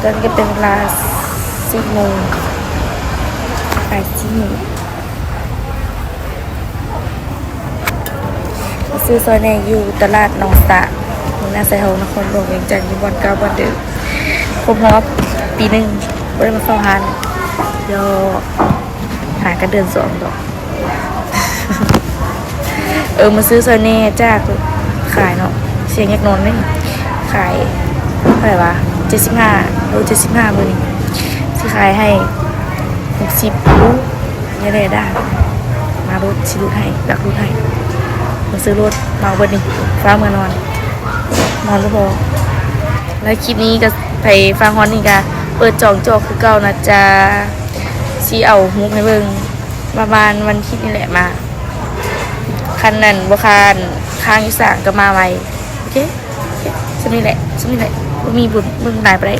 ຕອນນີ້ກໍເປັນເວລາສີ່ໂມງ ບ່າຍສີ່ໂມງ. ມາຊື້ຊອຍແໜ່ຢູ່ຕະຫຼາດໜອງສະ ເມືອງນາຊາຍທອງ ນະຄອນຫຼວງວຽງຈັນ ຢູ່ບ່ອນເກົ່າບ່ອນເດີມ ຄົບຮອບປີໜຶ່ງ ບໍ່ໄດ້ມາເຝົ້າຮ້ານ ຢອກ ຫາກັນເດືອນສອງດອກ. ເອີ ມາຊື້ຊອຍແໜ່ຈາກຂາຍເນາະ ສຽງຢາກນອນເດ້ ຂາຍເທົ່າໃດວະ ເຈັດສິບຫ້າ ໂລ ເຈັດສິບຫ້າ ມື້ນີ້ ຊິຂາຍໃຫ້ຫົກສິບ. ໂອ້ ຢ່າແດ່ດາ ມາໂລດ ຊິຫຼຸດໃຫ້ ດັກຫຼຸດໃຫ້. ມາຊື້ໂລດ ເໝົາເບິດນີ້ ຟ້າວເມືອນອນ ນອນບໍ່ພໍ. ແລ້ວຄລິບນີ້ກໍ ໃຜຟັງຮອດນີ້ກໍເປີດຈອງຈອກຄືເກົ່ານະຈ໊ະ. ຊິເອົາຮູບໃຫ້ເບິ່ງ ປະມານວັນອາທິດນີ້ແຫຼະມາ. ຄັນນັ້ນບໍ່ຄ້າງຢູ່ສາງກໍມາໄວ. ໂອເຄ ໂອເຄ ສ່ຳນີ້ແຫຼະ ສ່ຳນີ້ແຫຼະ ບໍ່ມີບຸນເບິ່ງຫຼາຍປານໃດ.